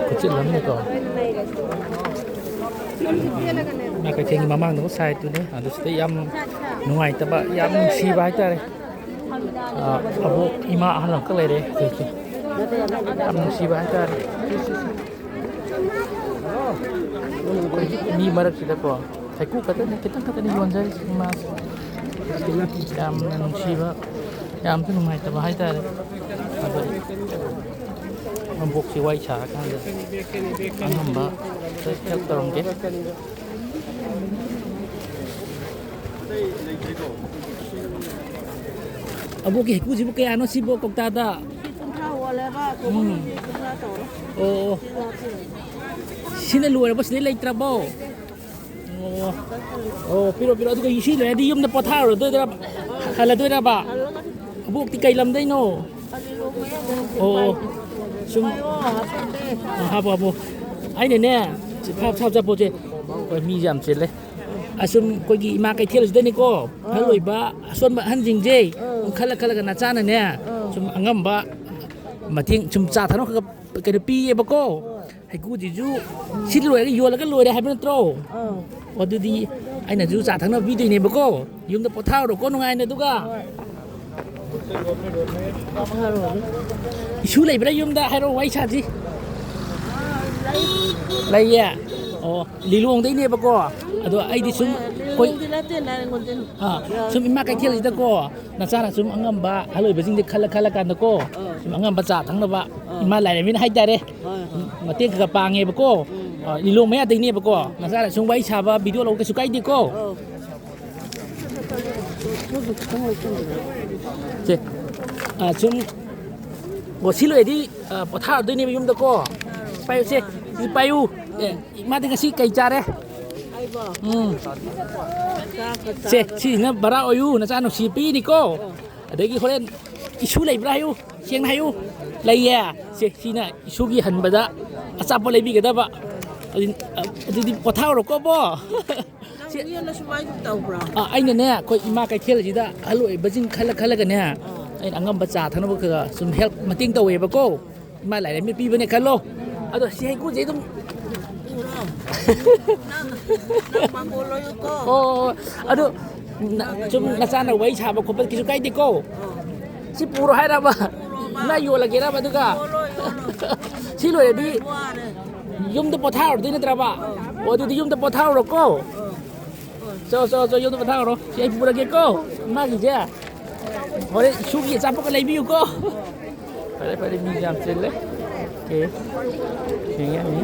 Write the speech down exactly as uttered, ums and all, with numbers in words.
ꯈꯨꯠꯆꯤꯜ ꯑꯃꯅꯤꯀꯣ꯫ ꯏꯃꯥ ꯀꯩꯊꯦꯜꯒꯤ ꯃꯃꯥꯡꯗ ꯁꯥꯏꯠꯇꯨꯅꯤ꯫ ꯑꯗꯨ ꯁꯤꯗ ꯌꯥꯝ ꯅꯨꯡꯉꯥꯏꯇꯕ, ꯌꯥꯝ ꯅꯨꯡꯁꯤꯕ ꯍꯥꯏꯇꯥꯔꯦ꯫ ꯑ, ꯑꯕꯣꯛ ꯏꯃꯥ ꯑꯍꯜ ꯑꯃꯈꯛ ꯂꯩꯔꯦ ꯍꯧꯖꯤꯛꯁꯦ꯫ ꯌꯥꯝ ꯅꯨꯡꯁꯤꯕ ꯍꯥꯏꯇꯥꯔꯦ꯫ ꯑꯩꯈꯣꯏ ꯃꯤ ꯃꯔꯛꯁꯤꯗꯀꯣ ꯍꯩꯀꯨ ꯈꯛꯇꯅꯤ, ꯈꯤꯇꯪ ꯈꯛꯇꯅꯤ ꯌꯣꯟꯖꯔꯤꯁꯦ ꯏꯃꯥꯁꯦ꯫ ꯌꯥꯝꯅ ꯅꯨꯡꯁꯤꯕ, ꯌꯥꯝꯁꯨ ꯅꯨꯡꯉꯥꯏꯇꯕ ꯍꯥꯏꯇꯥꯔꯦ꯫ ꯑꯗꯣ ꯃꯕꯣꯛꯁꯦ ꯋꯥꯔꯤ ꯁꯥꯔꯀꯥꯟꯗ ꯑꯉꯝꯕ ꯍꯦꯜꯞ ꯇꯧꯔꯝꯒꯦ꯫ ꯑꯕꯣꯛꯀꯤ ꯍꯩꯀꯨꯁꯤꯕꯨ ꯀꯌꯥꯅꯣ ꯁꯤꯕꯣ ꯀꯧꯇꯥꯗ? ꯀꯨꯟꯊ꯭ꯔꯥ ꯋꯥꯠꯂꯦꯕ, ꯎꯝ꯫ ꯀꯨꯟꯊ꯭ꯔꯥ ꯇꯧꯔꯣ꯫ ꯑꯣ, ꯑꯣ꯫ ꯁꯤꯅ ꯂꯣꯏꯔꯕꯣ? ꯁꯤꯗꯩ ꯂꯩꯇ꯭ꯔꯕꯣ? ꯑꯣ꯫ ꯑꯣ, ꯄꯤꯔꯣ, ꯄꯤꯔꯣ꯫ ꯑꯗꯨꯒ ꯁꯤ ꯂꯣꯏꯔꯗꯤ ꯌꯨꯝꯗ ꯄꯣꯊꯥꯔꯨꯔꯗꯣꯏꯔꯥ? ꯍꯜꯂꯗꯣꯏꯔꯕ? ꯍꯜꯂꯒ ꯑꯕꯣꯛꯇꯤ ꯀꯩ ꯂꯝꯗꯩꯅꯣ? ꯑꯣ, ꯑꯣ꯫ ꯁꯨꯝ ꯍꯥꯏꯌꯣ, ꯍꯥꯞꯆꯤꯟꯗꯦ꯫ ꯑ, ꯍꯥꯞꯄꯣ, ꯍꯥꯞꯄꯣ꯫ ꯑꯩꯅꯅꯦ, ꯁꯤ ꯐꯥꯞ ꯁꯥꯞ ꯆꯠꯄꯣꯠꯁꯦ꯫ ꯍꯣꯏ, ꯃꯤꯁꯦ ꯌꯥꯝ ꯆꯤꯜꯂꯦ꯫ ꯑꯁꯨꯝ ꯑꯩꯈꯣꯏꯒꯤ ꯏꯃꯥ ꯀꯩꯊꯦꯜꯁꯤꯗꯅꯤꯀꯣ, ꯑꯥ꯫ ꯑꯍꯜ ꯑꯣꯏꯕ ꯑꯁꯣꯟꯕ ꯑꯍꯟꯁꯤꯡꯁꯦ ꯑꯥ꯫ ꯁꯨꯝ ꯈꯜꯂ ꯈꯜꯂꯒ ꯅꯆꯥꯅꯅꯦ, ꯑꯥ꯫ ꯁꯨꯝ ꯑꯉꯝꯕ ꯃꯇꯦꯡ ꯁꯨꯝ ꯆꯥ ꯊꯛꯅꯕ ꯈꯔ ꯈꯔ ꯀꯩꯅꯣ ꯄꯤꯌꯦꯕꯀꯣ꯫ ꯍꯣꯏ꯫ ꯍꯩꯀꯨꯁꯤꯁꯨ ꯁꯤ ꯂꯣꯏꯔꯒ ꯌꯣꯜꯂꯒ ꯂꯣꯏꯔꯦ ꯍꯥꯏꯕ ꯅꯠꯇ꯭ꯔꯣ? ꯑꯥ꯫ ꯑꯣ, ꯑꯗꯨꯗꯤ ꯑꯩꯅꯁꯨ ꯆꯥ ꯊꯛꯅꯕ ꯄꯤꯗꯣꯏꯅꯦꯕꯀꯣ꯫ ꯌꯨꯝꯗ ꯄꯣꯊꯥꯔꯨꯔꯣꯀꯣ ꯅꯨꯡꯉꯥꯏꯅ ꯑꯗꯨꯒ꯫ ꯍꯣꯏ꯫ ꯏꯁꯨ ꯂꯩꯕ꯭ꯔꯥ ꯌꯨꯝꯗ? ꯍꯥꯏꯔꯛꯑꯣ, ꯋꯥꯔꯤ ꯁꯥꯁꯤ꯫ ꯑꯥ, ꯂꯩ꯫ ꯂꯩꯌꯦ? ꯑꯣ, ꯂꯤꯂꯣꯡꯗꯩꯅꯦꯕꯀꯣ꯫ ꯑꯗꯣ ꯑꯩꯗꯤ ꯁꯨꯝ ꯑꯩꯈꯣꯏ ꯂꯤꯂꯣꯡꯗꯤ ꯅꯠꯇꯦ, ꯅꯥꯏꯔꯦꯡꯒꯣꯟꯗꯩꯅꯤ꯫ ꯑꯥ, ꯁꯨꯝ ꯏꯃꯥ ꯀꯩꯊꯦꯜꯁꯤꯗꯀꯣ ꯅꯆꯥꯅ ꯁꯨꯝ ꯑꯉꯝꯕ ꯑꯍꯜ ꯑꯣꯏꯕꯁꯤꯡꯗ ꯈꯜꯂ ꯈꯜꯂ ꯀꯥꯟꯗꯀꯣ, ꯑꯥ꯫ ꯁꯨꯝ ꯑꯉꯝꯕ ꯆꯥ ꯊꯛꯅꯕ ꯑꯥ꯫ ꯏꯃꯥ ꯂꯥꯏꯔꯦꯝꯕꯤꯅ ꯍꯥꯏꯇꯥꯔꯦ꯫ ꯍꯣꯏ, ꯍꯣꯏ꯫ ꯃꯇꯦꯡ ꯈꯔ ꯈꯔ ꯄꯥꯡꯉꯦꯕꯀꯣ꯫ ꯎꯝ꯫ ꯑꯥ, ꯂꯤꯂꯣꯡ ꯃꯌꯥꯗꯩꯅꯦꯕꯀꯣ꯫ ꯅꯆꯥꯅ ꯁꯨꯝ ꯋꯥꯔꯤ ꯁꯥꯕ ꯚꯤꯗꯤꯑꯣ ꯂꯧꯕ ꯀꯩꯁꯨ ꯀꯥꯏꯗꯦꯀꯣ꯫ ꯑꯧ꯫ ꯁꯦ, ꯑꯥ, ꯁꯨꯝ, ꯑꯣ, ꯁꯤ ꯂꯣꯏꯔꯗꯤ, ꯑꯥ, ꯄꯣꯊꯥꯔꯗꯣꯏꯅꯦꯕ ꯌꯨꯝꯗꯀꯣ꯫ ꯄꯥꯏꯌꯨ, ꯁꯦ, ꯁꯤ ꯄꯥꯏꯌꯨ꯫ ꯑꯦ, ꯏꯃꯥꯗꯤ ꯉꯁꯤ ꯀꯩ ꯆꯥꯔꯦ? ꯑꯩꯕꯣ? ꯎꯝ꯫ ꯆꯥꯛꯀ ꯁꯦ, ꯆꯥꯗꯅ꯫ ꯁꯤꯁꯤꯅ ꯚꯔꯥ ꯑꯣꯏꯌꯨ, ꯅꯆꯥ ꯅꯨꯡꯁꯤ ꯄꯤꯅꯤꯀꯣ꯫ ꯑꯗꯒꯤ ꯍꯣꯔꯦꯟ ꯏꯁꯨ ꯂꯩꯕ꯭ꯔꯥ ꯍꯥꯏꯌꯨ, ꯁꯦꯡꯅ ꯍꯥꯏꯌꯨ꯫ ꯂꯩꯌꯦ꯫ ꯁꯦ, ꯁꯤꯅ ꯏꯁꯨꯒꯤ ꯍꯟꯕꯗ ꯑꯆꯥꯄꯣꯠ ꯂꯩꯕꯤꯒꯗꯕ꯫ ꯑꯗꯨ-, ꯑꯗꯨꯗꯤ ꯄꯣꯊꯥꯍꯧꯔꯣꯀꯣ, ꯕꯣ꯫ ꯅꯪ ꯁꯤ ꯃꯤ ꯑꯃꯅ ꯁꯨꯃꯥꯏꯅ ꯇꯧꯕ꯭ꯔꯣ? ꯑꯥ, ꯑꯩꯅꯅꯦ, ꯑꯩꯈꯣꯏ ꯏꯃꯥ ꯀꯩꯊꯦꯜꯁꯤꯗ ꯑꯍꯜ ꯑꯣꯏꯕꯁꯤꯡ ꯈꯜꯂ ꯈꯜꯂꯒꯅꯦ, ꯑꯥ꯫ ꯑꯩꯅ ꯑꯉꯝꯕ ꯆꯥ ꯊꯛꯅꯕ ꯈꯔ ꯈꯔ ꯁꯨꯝ ꯍꯦꯜꯞ, ꯃꯇꯦꯡ ꯇꯧꯋꯦꯕꯀꯣ꯫ ꯏꯃꯥ ꯂꯥꯏꯔꯦꯝꯕꯤ ꯄꯤꯕꯅꯦ ꯈꯜꯂꯣ꯫ ꯑꯗꯣ ꯁꯤ ꯍꯩꯀꯨꯁꯦ ꯑꯗꯨꯝ ꯎꯔꯣ꯫ ꯅꯪ, ꯅꯪ ꯃꯥꯡꯒꯣꯜ ꯂꯣꯏꯌꯨꯀꯣ꯫ ꯑꯣ, ꯑꯗꯨ ꯅ-, ꯁꯨꯝ ꯅꯆꯥꯅ ꯋꯥꯔꯤ ꯁꯥꯕ ꯈꯣꯠꯄ ꯀꯩꯁꯨ ꯀꯥꯏꯗꯦꯀꯣ꯫ ꯑꯣ꯫ ꯁꯤ ꯄꯨꯔꯣ ꯍꯥꯏꯔꯕ? ꯄꯨꯔꯣꯕ꯫ ꯏꯃꯥ ꯌꯣꯜꯂꯒꯦꯔꯕ ꯑꯗꯨꯒ? ꯌꯣꯜꯂꯣ, ꯌꯣꯜꯂꯣ꯫ ꯁꯤ ꯂꯣꯏꯔꯗꯤ ꯋꯥꯔꯦ꯫ ꯌꯨꯝꯗ ꯄꯣꯊꯥꯔꯨꯗꯣꯏ ꯅꯠꯇ꯭ꯔꯕ? ꯑꯣ꯫ ꯑꯣ, ꯑꯗꯨꯗꯤ ꯌꯨꯝꯗ ꯄꯣꯊꯥꯔꯨꯔꯣꯀꯣ꯫ ꯑꯣ꯫ ꯆꯣ, ꯆꯣ, ꯆꯣ, ꯌꯨꯝꯗ ꯄꯣꯊꯥꯔꯨꯔꯣ꯫ ꯁꯤ ꯑꯩ ꯄꯨꯔꯒꯦꯀꯣ, ꯏꯃꯥꯒꯤꯁꯦ꯫ ꯍꯣꯔꯦꯟ ꯏꯁꯨꯒꯤ ꯑꯆꯥꯄꯣꯠꯀ ꯂꯩꯕꯤꯌꯨꯀꯣ꯫ ꯐꯔꯦ, ꯐꯔꯦ, ꯃꯤ ꯌꯥꯝ ꯆꯤꯜꯂꯦ꯫ ꯑꯣꯀꯦ꯫ ꯌꯦꯡꯉꯦ, ꯃꯤ꯫